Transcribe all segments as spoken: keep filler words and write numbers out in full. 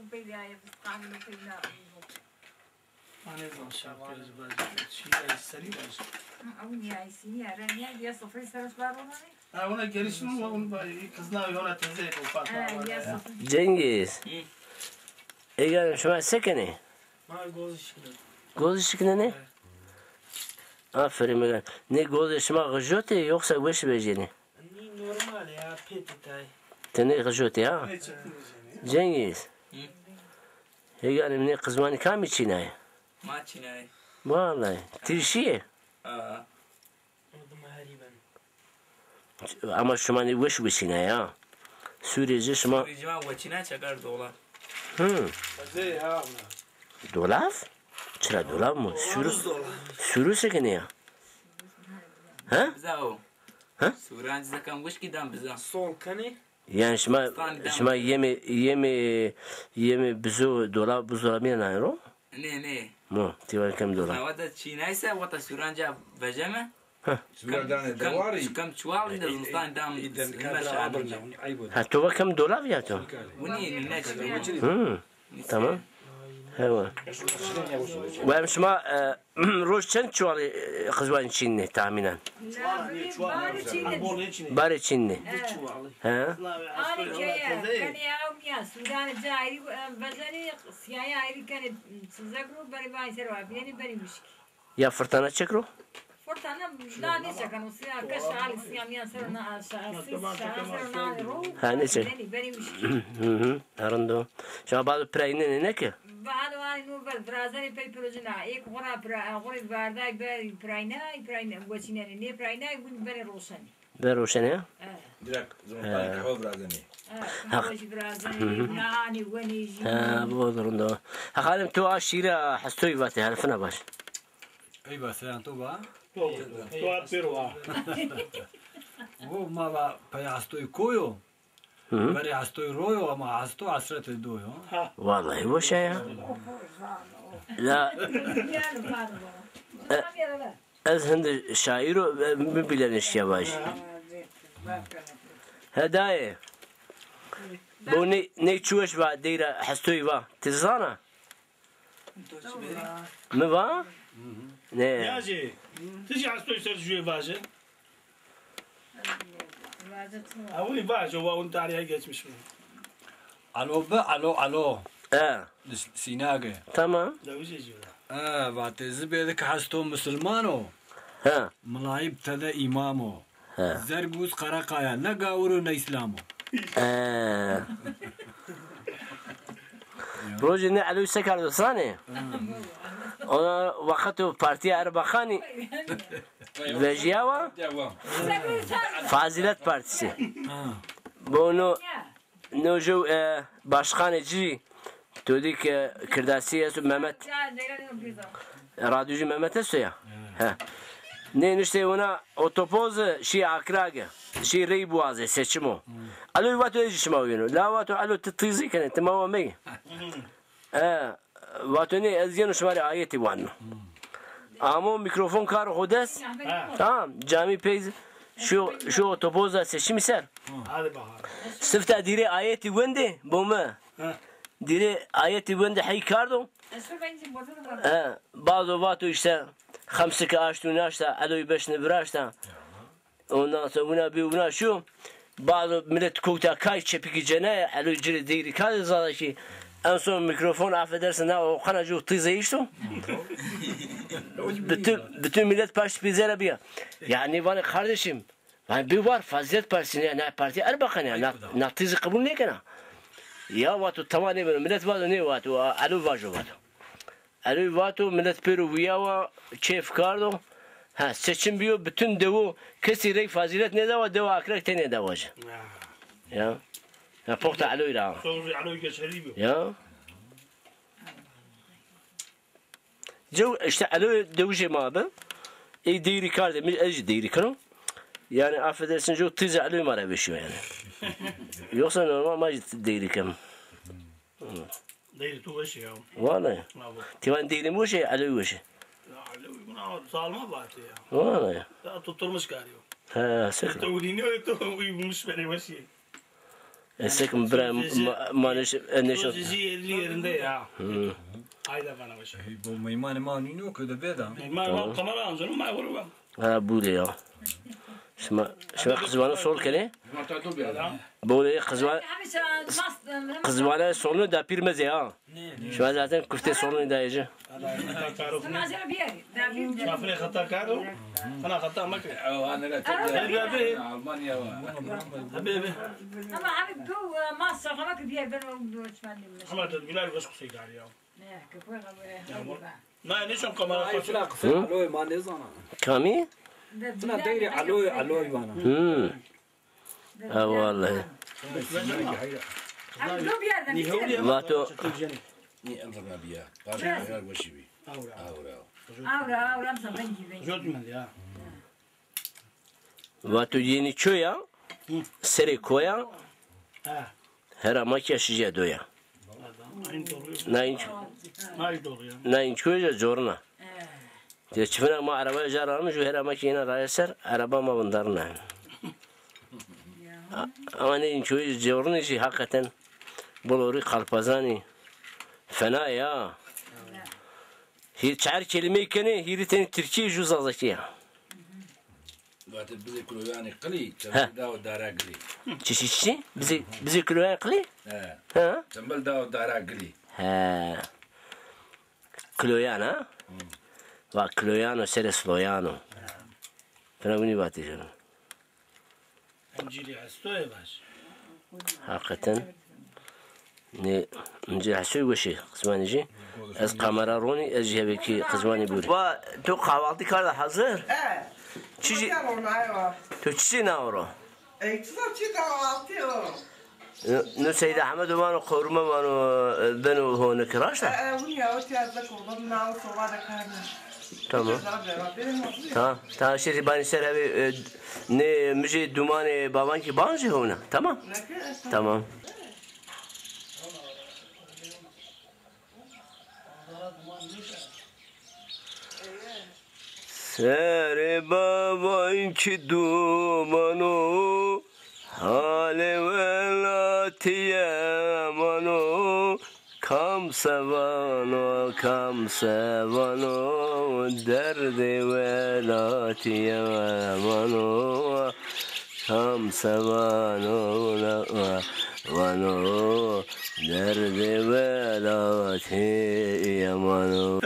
Peyda ye, biz kanunu peyda. Ma nêzan şarkı ez bacı. Şiir serî bacı. Ew nîyayîsî nîya, re nîya diye sofrayı serhoş bar olanı. Ha, ona gelişim mi? Onu bacı, kızına ona teze bu Fatma. Ha, ya sofra. Cengiz. Hı. Ege Hanım, şima se kenê? Ma goz şikine. Goz şikinenê? Aferin Ege. Ne goz şima gıjotê yoksa weş vejênê? Nî normal ya, pêtî tay. Tenê xijotê ha? Cengiz. Hı? Hêganê mi nê qizwanî kamî çînayê? Ma çînayê. Vallahi. Tirşî yê? Aa. Ama şima nê weş weçînayê ha? Sûrê ci şima. Sûrê ci ma weçîna çekar dola. Hı. Dolaf? Çira dolaf mı? Sürü, sürü se kenê ya? Ha? Biza o. Ha? Suran ci zekan wişkî dan biza. Sol kenê. Yani şima, şima yemê, yemê, yemê bizo dolaf, buzdolabî nayê ro? Nê, nê. Mo, ti wa kem dolaf. Wata çînayse, wata suran ca vejeme. Heh. Suran danê dewarî. Kam çuwal de zimistan dam. Ha, to va kem dolaf ya to? Winî ne çî. Hı. Tamam. Hewa. Wa em şima, e, roj çend çuwalî, e, qizwanî çînî tahmînen? Barê çînî. Barê çînî. He. Anî keye, kenê ya miyan, Sudanê ci ayrî, e, vezenî, siyayê ayrî kenê, çizek ro, berê vanî ser wa, biyenî berî mişkî. Ya firtana çek ro? Firtana da nêçekeno, siya ke şalî siya miyan ser o na aşağı, siz şaha ser o na ro. Ha, nêçek. Beni, beni mişkî. Hı hı, rind o. Şima bado piraynenê ne ki? Bado anî no ver, virazenê pey pirocina. Êk xora pira, xora verday ber piraynay, piraynay, weçînenê. Nê piraynay, win bere roşenê. Ver roşenê ya? Evet. Direkt zimistan qehwe virazenê. Evet, qehwe jî virazenê, nanê, wenê jî. Ha, bu rind o. Ha, xalim, to a şîra hestoyî vatê, herifina baş. Ey va, seyan to va? To, to at pêro va. Vo ma va pey astoy koyo. Hı hı. Verê astoy royo ama asto asretê doyo. Ha. Vallahi boşa ya. La, e, ez hindi şaîr o, e, mi bîlenê şiya vajî. He dayê. Bu ne, ne çuweş va deyra hestoy va. Ti zana? Mi va? Ne? Ya jê, ti jî hestoy ser jûyê vaje. Ewilî vaje, wa un tarihe geçmiş mi? Alo bi, alo, alo. E. Sînage. Tamam. Dewijê jû ra. E, vatê zibê de ki hesto musulman o. He. Milayib tede îmam o. He. Zerg û Qereqaya ne gawir o ne îslam o. He. Rojê nê Eloy se kerdo sanê? Ona wexto Partîya Erbakanî vejîyawa Fazîlet Partîsî. Ha. Bo no, no jew, e, başkanê ci, to dî ke kirdasî esto Mehmet. Radyocî Mehmet esto ya. He. Nê niştê wina otopoz şî Akrage. Şî rey biwazê seçim o. Eloy vato ez jî şima wîno. La vato Elo ti tîzî kenê, ti ma wa meyî. E, vato nê ez yeno şima rê ayetî wanno. Amo mîkrofon karo xo dest. Tamam, camî pey şo, şo otopoza seçimî ser. Sifta dîrê ayetî wendê bo mi. Dîrê ayetî wendê hey kardo. E, bazo vato îşte xemsike aşt û naşta, Eloy beşne viraşta. Ondan sonra wina bi wina şu. Bazo milet kowta kay çepikî cenay, Eloy ci rê deyrî kardê Zazakî. En son mîkrofon, affedersin, na o qana ju tîze îşto. Bütün, bütün millet paşt pîzera biya. Yani vanê kardeşim, Vanê bê war, Fazîlet Partîsî nîya, na Partîya Erbakanî ya, na, na tîzî qebul nêkena. Ya vato tama nêbeno, milet vato nê vato, a, Elo vajo vato. Elo vato, milet pêro wîyawa, keyf kardo. Ha, seçim bîyo, bütün dewo, kesî rey Fazîlet nêdawa, dewa Akrek tenê dawa ci. Ya. Ya. Ya, poxta Eloy ra. Sozê Eloy geçerlî bîyo. Ya. Cew, işte Elo dewijê ma bi. Ey deyrî kardê, mi ez jî deyrî keno. Yani affedersin, cew tîze Eloy ma ra veşiyo yani. Yoksa normal ma jî deyrî kem. Deyrî tu weş ya. Vallahi. Bravo. Ti van deyrî mi weş e, Eloy weş e? Ya Eloy buna salma vatê ya. Vallahi. Ya tutturmuş karî yo. Ha, sakın. Te urînî yo, tu uyumuş bere weş e. Esek mi bira ma, ma neş, e, neşo. Sesi yerli yerinde ya. Hı. Hayda bana başa. Ey, bu meymanê ma nîno ke de bêda. Meyman ma kamera anzonu ma vuru. Ha, bûrê ya. Şima, şima qizwana sol kenê. Bûrê qizwa-, qizwana solunê dapîr mezê ya. Şima zaten kuftê solunê dayê ci. Şafirê xeta karo. Ana xeta mekre. Ew hanere Almanya wa. Abi abi. Ama abi bu, e, ma safama ki bir ben o göçmendim. Ama da Bilal baş kusey gari ya. Ne, ki bu. Na ne çon kamera koçu. Aloy ma ne zana. Kamî? Tına deyri aloy aloy vana. Hmm. Ha, vallahi. Vato. Nî emrina bîya. Başka ayar weşî bî. Awra. Awra. Awra, awra, mesela ben gibi. Jot mend ya. Vato yenî çoya, serê koya, hera ma kî şîje doya. Nayin doğru. Nayin doğru ya. Nayin çoya corna. Tê çifina ma erebaya ca ramij û hera ma kî yena raye ser, ereba ma vindarna. A-, ama nê înçoyî cewrinî jî heqeten bolorî qalpazanî fena ya. Hî çar kelîmeyî kenê, hîrî tenî tirkî, ju zazakî ya. Vate bizê kuloyanê qilî, çemel dawo dara gilî. Çişî çişî? Bizê, bizê kuloyanê qilî? He. He. Çemel dawo dara gilî. He. Kloyan ha? Va kloyano serê sloyano. Fena winî vatê jeno. Encîrî estoyê baş. Heqeten. Nê, incî hesoy weşê qismanî jî. Ez kamera ronî, ez jî hevekî qismanî bûrî. Va, to kahvaltı karda hazır? E. Çi jî? To çi jî nao ro? Ey, tu da çi kahvaltı o? No Seyd Ehmed vano, qewrime vano, e, beno honik, raşt a? E, e, win ya, o tiya de kurban na o sova de karna. Tamam. Tamam. Tamam, şêrî banî ser hevê, e, nê mijê dumanê bavan kî ban jî hewna. Tamam. Tamam. Serê bavan kî dumano, halê welatîye mano. Kam se vano, kam se vano, derdê welatîye mano. Kam se vano, vano, derdê welatîye mano.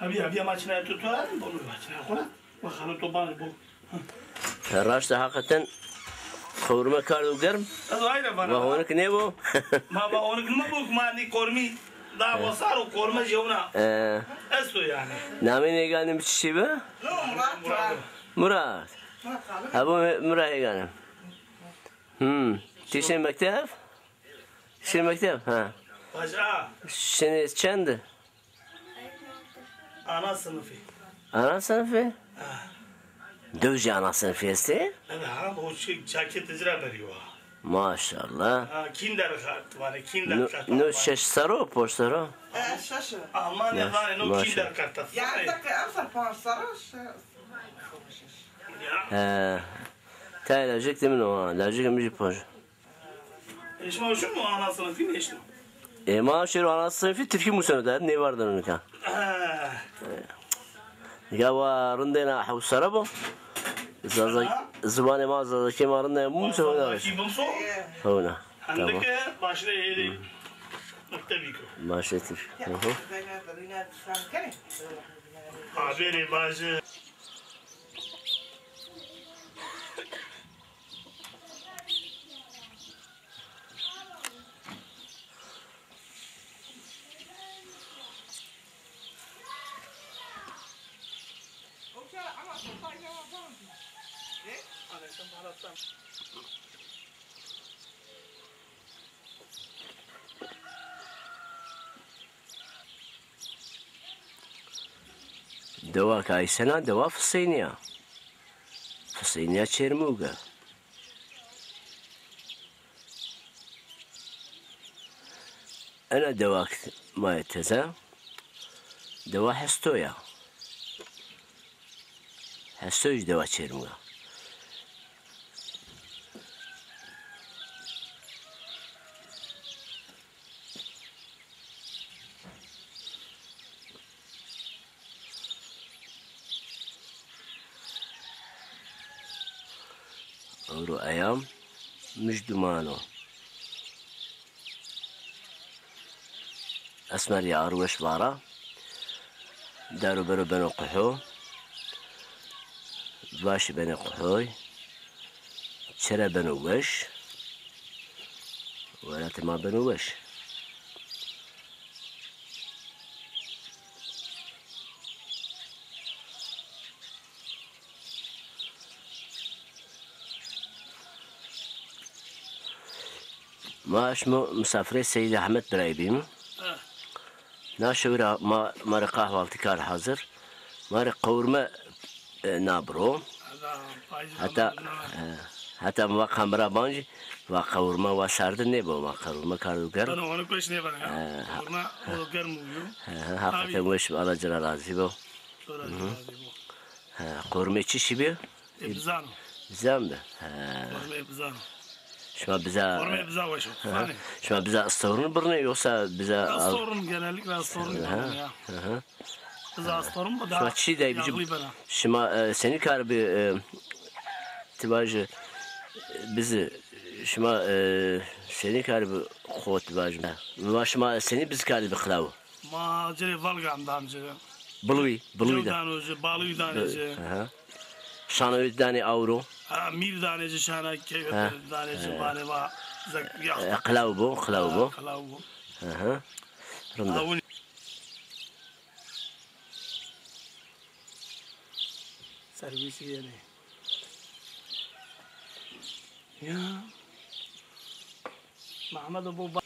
Abi, abi, ama çinay tu tu arin, bolu, çinay xora. Bak, xalo to bana bol. Raşt a, heqeten qewrime kardo germ. Ez ayra bana. Va honik nêbo. Ma, ma honik nêbo, ma nî kormî. Da wasar o korme jewna. E. Esto yani. Namê nêganê mi çişî bi? No, Murat. Murat. Murat. Ha, bu Murat hêganê. Hmm. Ti şin mekteb? Şin mekteb? Ha. Baş a. Şinê çend? Ana sınıfı. Ana sınıfı? Ha. Dew jî ana sınıfı estê? Evet, ha, o şey, caketê ci ra berî wa. Maşallah. Ha, kindergarten, yani kindergarten. No, no şeş serr o, ponc serr o? E, şeş. Almanya, maş-, yani no maşallah. Kindergarten. Yani da ki, emser ponc serr o, şeş. Ya. He. Tayê lajek de min o, ha. Lajek min jî ponc. E, şima şino ana sınıfı nêşino? E, ma şêro ana sınıfı tirkî museno de, nêvardeno nika. Ha. Nika wa rindêna hewsere bo. Zaza-, ha? Ziwanê ma, zazakî ma rindêna bimso, hewna. Zazakî bimso? Hewna. Tamam. Hendike başle êdî mektebî ko. Başle tir. Hı hı. Haberî baş. Dewa ke Aysena dewa Fiseynîya. Fiseynîya Çêrmûg a. Ena dewa ke ma yê teze, dewa Hestoy a. Hestoy jî dewa Çêrmûg a. Ewro eyam mijduman o. Esmer ya arweş vara. Dero bero beno quho. Vaşî benê quhoy. Çere beno weş. Welatê ma beno weş. Ma şimo misafirê Seyîd Ehmed Birayî bîm. Eh. Na şew ra ma, ma rê qahwaltî kar hazir. Ma rê qewurme, e, na biro. Heta, e, heta mi va kamera bancî, va qewurme wa sardin nêbo, va qewurme kardo germ. Beno, onu kueş nêbeno ya. E, ha. Qewurme o germ û yo. He, he, hakikaten weş bi, Allah ci ra razî bo. Sonra razî bo. He, qewurme çi şî bi? E, bizan o. Bizan bi. He. Qewurme bizan o. Şima biza, qewurme biza weş o. Hı hı. Şima biza astorun birne yoksa biza... Astorun, genellikle astorun birne ya. Hı hı. Biza astorun bu da. Şima çi dey bicim? Şima, e, senî kar bi, e, ti vajî, e, bizi, şima, e, senî kar bi xo ti vajî? Ma şima senî biz kar bi xilaw? Ma ci rê valgan dan ci. Bilwî, bilwî dan. Dano ci, balwî danê ci. Aha. Şanoyî danê awro. Ha, mîr danê ci, şana keyfe danê ci, banê va. Zek, ya. E, qilaw bo, qilaw bo. Ha, qilaw bo. Aha. Rind a. Awin. Serwîsî yenê. Ya. Mehmedo bo ba-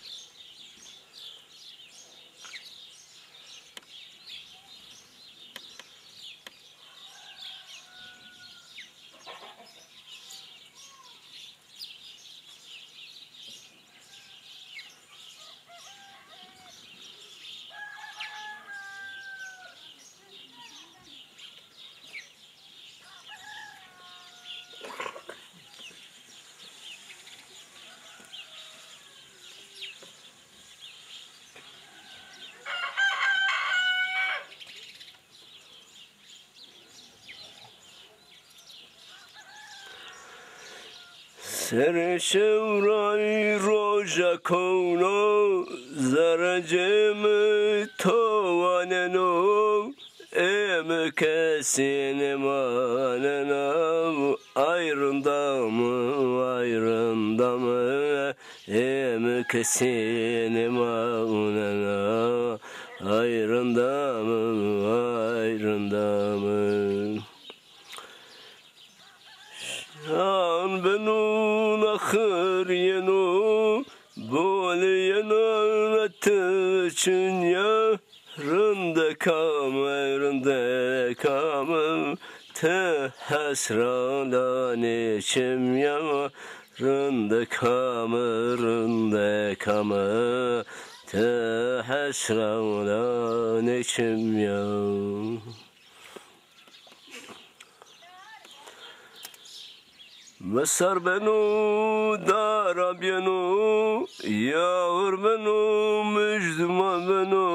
Serê şewrayî roja kewno, zerrecê mi to waneno, ê mi kesî nêmanena, ay rinda mi, ay rinda mi, ê mi kesî nêmanena, ay rinda mi, ay rinda mi. Şan beno naxir yeno, bol yeno ti çinya, rindeka mi, rindeka mi, ti hesra danê çimya, rindeka mi, rindeka mi, ti hesra danê çimya. Wisar beno, dara beno, yawir beno, mijduman beno,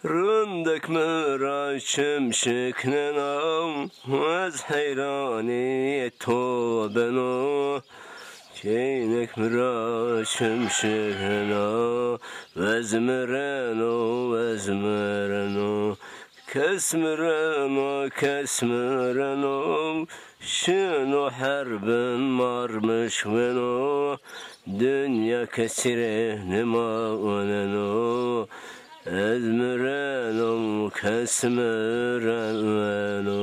rindek mi ra çim şiknena, ez heyranê to beno. Keynek mi ra çim şiknena, ez mireno, ez mireno. Kes mireno, kes mireno, şino her bin marmiş weno, dinya kesî rê nêmawneno. Ez mireno, kes mireno.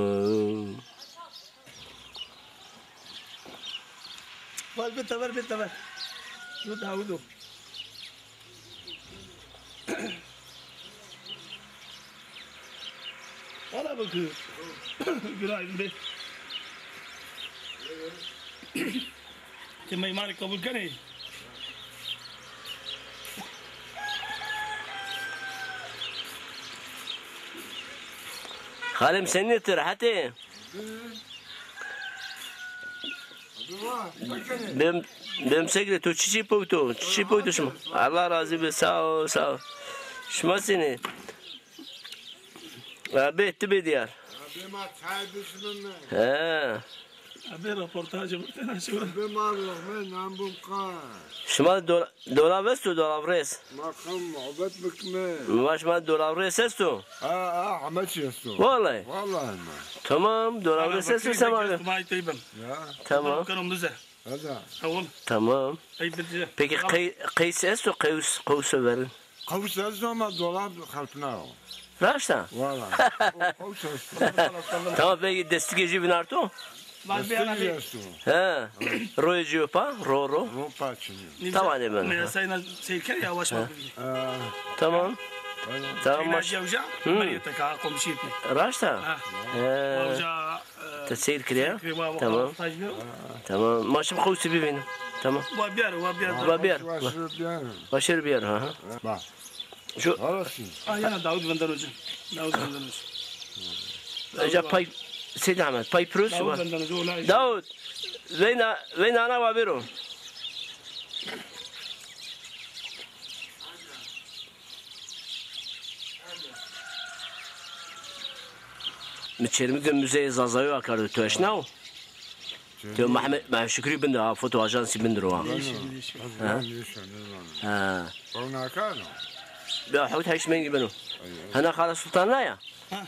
Bal bê tever, bê tever. Yo Dawudo. Hala bakıyor. Günaydın bey. Ti meymanî qebul kenê? Xalim, senî ti rehet ê? Bem, bem segre, to çiçî powto? Çiçî powto şima? Allah razî be, sağ ol, sağ ol. Şima senî? Abi, ti bê diyar. Abi, ma çay düşünme. He. Abi, roportajı bir tane şey var. Abi, ma loqme nan bûm qa. Şima do-, dolab esto, dolabrês? Ma qam muhabbet bikme. Ma şima dolabrês esto? Ha, ha, heme çî esto. Vallahi. Vallahi ma. Tamam, dolabrês esto, sema. Ma tey ben. Ya. Tamam. Bakalım bize. Hadi. Tamam. Tamam. Ey, bitti. Peki, tamam. Qey-, qeys esto, qews, qews verin? Qews esto ama dolab xelpna o. Raşta? Valla. O qews esto. Tamam, peki destikê jî vinarto? Destikê jî esto. He. Royê jî pa, ro, ro. Ro pa çinî. Tamam, ben. Mesela sayına seyir ker, yavaş bak. Ee. Tamam. Aynen. Tamam, maş. Hı. Raşta? Ha. He. Hoca Te seyr kiriya? Tamam. Tamam. Ma şim qewsî bivînim. Tamam. Wa biyar, wa biyar. Wa biyar. Wa şer biyar, ha, ha. Bak. Şu. Ayana Davud Venden Hoca. Davud Venden Hoca. Hoca pay, Seyda Ahmet, pay prosu var. Davud Venden Hoca, olay. Davud. Veyna, veyna ana wa bêro. Mi Çermik de Müzeyê Zazayo akerdo, tu eşnaw? Tu Mehmet, Mehmet Şükrü bin de, ha, foto ajansî bin de ro, ha. Ha? Ha. Ya, hewt heşt mengî beno. Hena Xala Sultan na ya? Ha.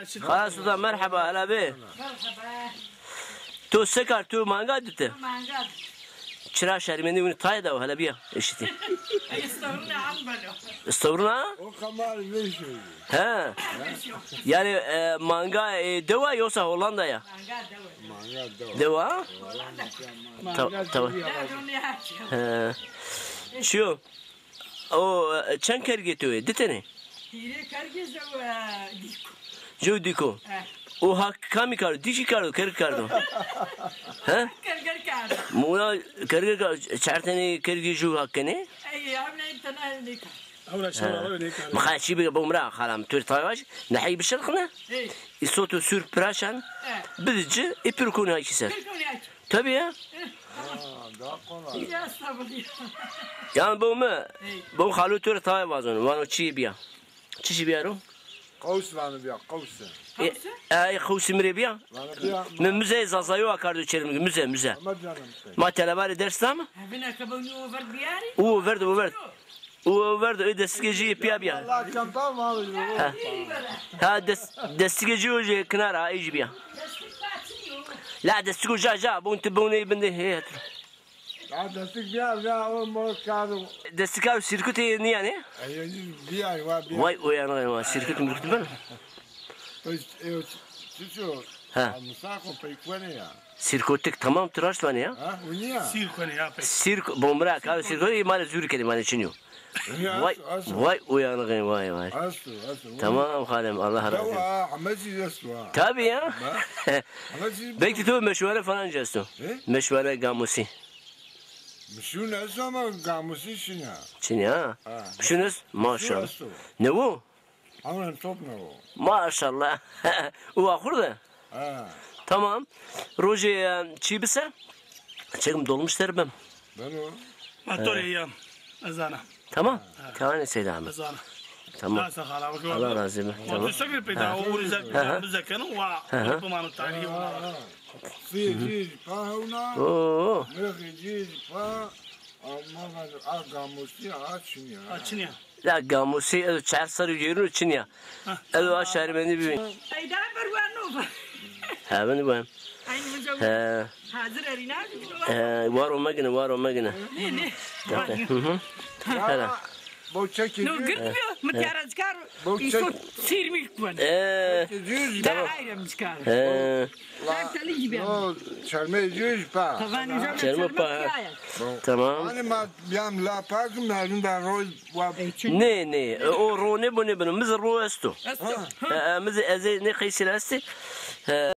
Xala Sultan, merheba, hela bê. To se kar, to manga dite? Manga dite. Çira şermendî, winî tayê de o, hele bîya eşitî. Estağfurullah, al belo. Estağfurullah? O kamar ne şey? He. Yani, e, manga, e, dewa yoksa Hollanda ya? Manga dewa. Manga dewa. Dewa? Hollanda. Ta-, tamam. He. Şu. O, e, çend kergê to yê? Di tenê? Hîrê kergê jew, e, dîko. Jew dîko. E. O hak kamî kardo? Dîkî kardo, kerg kardo? He? Kerger kardo. Muna kerger kardo. Çar tenê kergê jew hak kenê? Ey, hewna tena nêkar. Hewna çar nêkar. Mi xaya çî bige bo mi ra xalam. Tu rê tay vaj, nehey bişilxine. Ey. Îsoto sûr piraşan. E. Bidi ci, ê pir konî hakî ser. Pir konî hakî. Tabii ya. Ha, daha kolay. Ya sabır ya. Yan bo mi, bo xalo tu rê tayê vazon, vano çi bîya? Çi şî bîyaro? Qews vano bîya, qews. E, qews? Ay, qewsî mi rê bîya? Vano bîya. Mi müzeyê Zazayo akerdo Çermik, müze, müze. Ama canım sen. Ma televarê ders da mi? Ha, bina ke bo nî o verd bîyarî? O verd, o verd. O verdo, ê destikê jî yê pîya bîya. Allah çanta mal. Ha. Ha, des-, destikê jî o jî kinar a, ê jî bîya. La destiko ja, ja, bon ti bon ê binde, he, het. La destik bîya, bîya, o mor karo. Destikar sirkutê nîyanê? Ay, bîya, wa, bîya. Vay, o yanı, wa, sirkut mirkut ben. Öz, e, o, çiço. Ha. Musako peykuene ya. Sirkotik tamam, tu raşt vanî ya. Ha, o nîya? Sirkone ya pek. Sirk, bomra, kar sirko, î ma rê zûrî kenî, vanê çin yo. Ya, vay, asto, asto. Vay, uyanık, vay, vay. Asto, asto. Tamam, xalem, Allah razı olsun. Dewa, Ahmet zî esto ha. Tabii ya. Ahmet zî. Belki tu meşwere falan esto. He? Meşwere, gamusi. Meşwere esto ama gamusi çin ya. Çin ya. Ha. Meşwere, maşallah. Meşwere esto. Ne bu? Aman top ne o? Maşallah. Uwa xurde. Ha. Tamam. Rojê, e, çî bise, çekim dolmuş ser bim. Ben o. Ma to rê ya. Ez ana. Tamam. Ha. Kane Seyda Ahmet. Ez ana. Tamam. Nasa xala, bak, Allah razı olsun. Tamam. Tu sekre peyda, o urize, bize kenu, wa, wa, mano tarihi, wa. Sê cî pa hewna. Oo. Mexê cî pa. Ama ben a gamosi a çin ya. A çin ya. La gamusî ez çar serrî cêrûn çin ya. Ha. Ez a şarmendî bibî. Eyda berwano. Ha, ben ben. Aynı hocam. He. Hazır erîna. He, waro megine, waro megine. Ne, ne. Hı hı. Hele. Bo çekî. No, girmiyor. Mı tiyarazkar. Bo çek. İso sirmik kuan. Ee. Tamam. Daha ayrı mı çıkar? He. Çermê jû jî pa. Çermê pa, ha. Tamam. Hani ma biyam la pa ki merdum ben roy wa. Nê, nê. E, o ro nêbo, nêbeno. Mi zî ro esto. Esto. E, e, mi zî, ez ê nê qeysî ra estî. E,